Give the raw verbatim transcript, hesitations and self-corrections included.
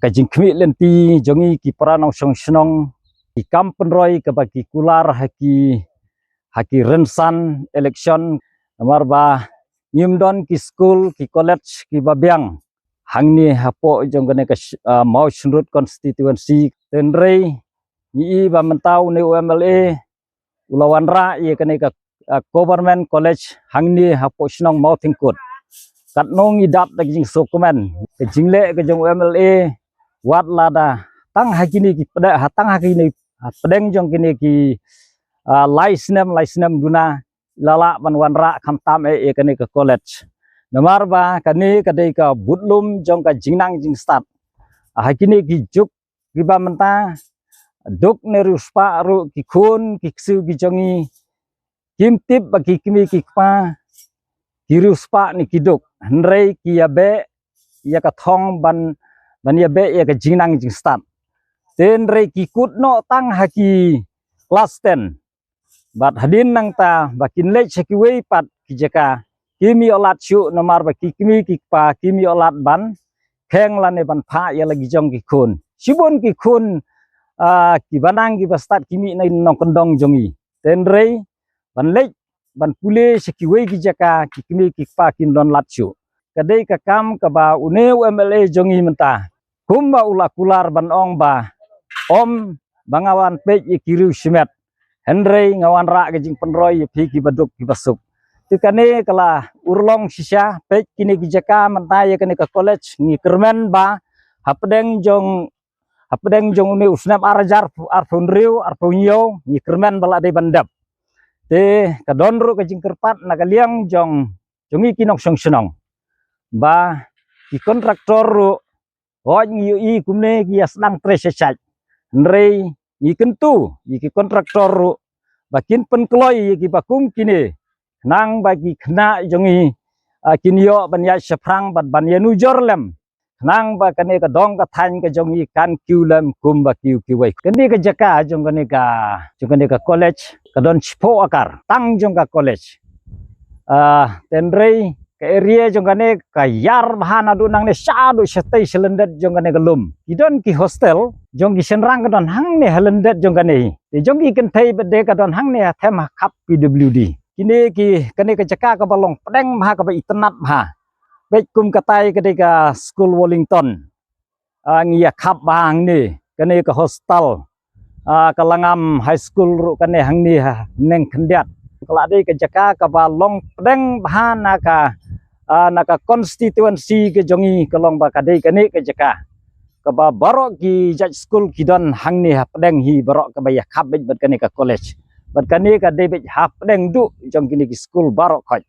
ka jingkhmih lynti jong ngi ki para nongshong shnong, ki kam pynroi kaba ki kular ha ki, ha ki rynsan election, namar ba ngim don ki skul, ki college kiba biang hangne hapoh jong kane ka sh-, ah, Mawshynrut constituency. Hynrei ngi i ba mynta une u M L A u la wanrah ïa kane ka, ah, Government College hangne hapoh shnong Mawthingkut. Katno ngi dap da ka jingsngewkmen, ka jingleh ka jong u M L A, wat lada tang ha kine ki pdeng, ha tang ha kine, ha pdeng jong kine ki, ah, lai snem, lai snem duna, la lah ban wanrah khamtam eh ïa kane ka college. Namar ba kane ka dei ka budlum jong ka jingnang jingstad. Ha kine ki juk kiba mynta, duk ne riewspah ruh ki khun ki ksiew ki jong ngi kim tip ba ki kmie ki kpa ki riewspah ne ki duk, hynrei ki ïabeh ïa ka thong ban, ban ïabeh ïa ka jingnang jingstad. Hynrei ki kut noh tang ha ki klas ten. Bad hadien nangta ba kin leit sha kiwei pat ki jaka, kim ïoh lad shuh namar ba ki kmie ki kpa kim ïoh lad ban kheng lane ban phah ïa la ki jong ki khun. Shibun ki khun, ah, kiba nang kiba stad ki mih na ki nongkyndong jong ngi. Hynrei ban leit ban pule sha kiwei ki jaka, ki kmie ki kpa kim don lad shuh. Ka dei ka kam kaba une u M L A jong ngi mynta, kumba u la kular ban ong ba, ym ba nga wan peit ïa ki riew shimet, hynrei nga wanrah ka jingpynroi ïa phi kiba duk kiba suk. Te kane ka la urlong shisha, peit kine ki jaka mynta ïa kane ka college, ngi kyrmen ba hapdeng jong, hapdeng jong une u snem ar hajar arphew hynriew arphew hynñiew, ngi kyrmen ba la dei ban dep. Te ka don ruh ka jingkyrpad na ka liang jong, jong ngi ki nongshong shnong, ba ki kontraktor ruh, hooid ngi ïohi kumne ki ïa sdang trei shait shait, hynrei ngi kyntu ïa ki kontraktor ruh ba kin pynkloi ïa kiba kum kine, khnang ba ki khynnah jong ngi, ah, kin ïoh ban ïaid shaphrang bad ban ïanujor lem, khnang ba kane ka dong ka thaiñ ka jong ngi kan kiew lem kumba kiew kiwei. Kane ka jaka jong kane ka, jong kane ka college ka don shiphew akar tang jong ka college. Ah, hynrei ka area jong kane ka ïar bha naduh nangne shaduh shatei shalyndet jong kane ka lum. Ki don ki hostel jong ki shynrang ka don hangne ha lyndet jong kane. Te jong ki kynthei pat de ka don hangne ha them ha khap P W D. Kine ki, kane ka jaka kaba long pdeng bha, kaba itynnad bha. Peit kum katai ka dei ka skul Wellington. Ah, ngi ïa khap bha hangne, kane ka hostel. Ah, ka Langam High School ruh kane hangne ha neng khyndiat. Ka la dei ka jaka kaba long pdeng bha na ka, ah, na ka constituency ka jong ngi, ka long ba ka dei kane ka jaka kaba baroh ki jait skul ki don hangne hapdeng hi baroh, kaba ïa khap beit bad kane ka college. Bad kane ka dei beit hapdeng duh jong kine ki skul baroh khoit.